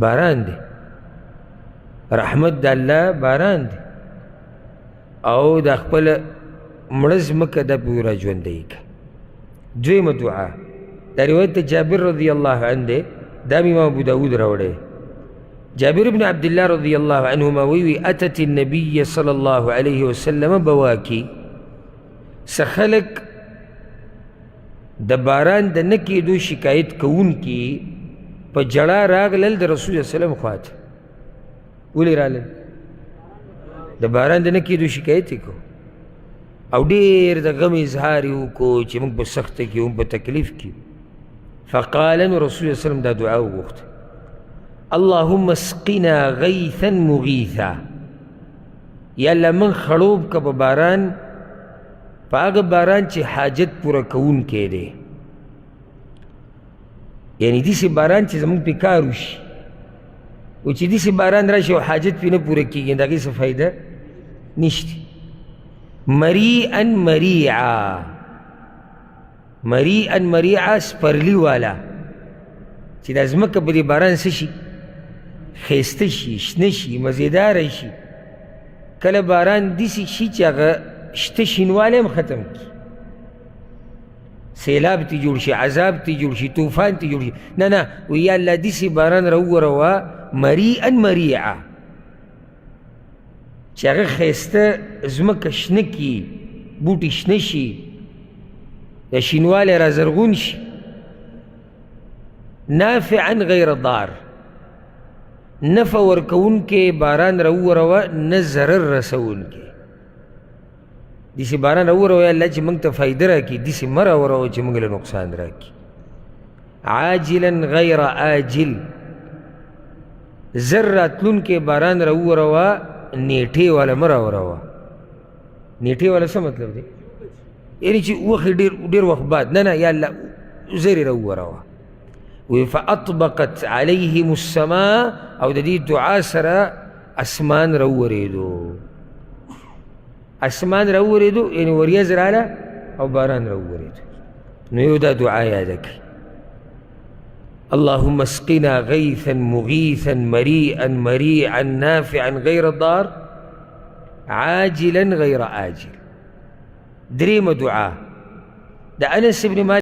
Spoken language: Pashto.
باران دی، رحمت د الله باران دی، او د خپل مړه ځمکه دا پرې راژوندۍ کړه. دویمه دعا دا روایت د جابر رضی الله عنه دی، دا هم امام ابو داود راوړی. جابر بن عبد الله رضی الله عنهما وی اتت النبي صلی الله علیه وسلم بواکی، څه خلک د باران د نه کېدو شکایت کوونکي په ژړا راغلل د رسول الله سلم خواته. ولې رالل؟ د باران د نه کېدو شکایت یې کو او ډېر د غم اظهار یې وکړو چې موږ په سخته کې یو، په تکلیف کې یو. فقال نو رسول الله سلم دا دعا وغوښته، اللهم اسقنا غیثا مغیثا، یا الله موږ خړوب که په باران، په هغه باران چې حاجت پوره کوونکی دی، یعنی داسې باران چې زموږ پې کار وشي، او چې داسې باران راشي او حاجت پې نه پوره کېږي، د هغې څه فایده نشته. مریعا مریعا، مریعا مریعا سپرلي والا، چې دا ځمکه په دې باران څه شي؟ ښایسته شي، شنه شي، مزیداره شي. کله باران داسې شي چې هغه شته شینوالی هم ختم کړي، سیلاب تی جوړ شي، عذاب تی جوړ شي، طوفان تی جوړ شي. نه نه، وایي یا الله داسې باران راووروه مریعا مریعا، چې هغه ښایسته ځمکه شنه کړي، بوټي شنه شي، د شینوالی را زرغون شي. نافعا غیر ضار، نفع ورکوونکی باران راووروه، نه ضرر رسوونکی. داسې باران راووروه یا الله چې موږ ته فایده راکړي، داسې مه راووروه چې موږ له نقصان راکړي. عاجلا غیر آجل، زر راتلونکی باران راووروه، نیټې والا مه راووروه. نیټې والا څه مطلب دی؟ یعنی چې وخت ډېر ډېر وخت بعد، نه نه، یا الله زر یې راووروه. وی فاطبقت علیهم السما، او د دې دعا سره اسمان راوورېدو، اسمان راوورېدو، یعنی وریځ راله او باران راوورېدو. نو یو دا دعا یاده کړئ، اللهم اسقنا غيثا مغيثا مريئا مريعا نافعا غير ضار عاجلا غير آجل. درېیمه دعا د انس بن مالک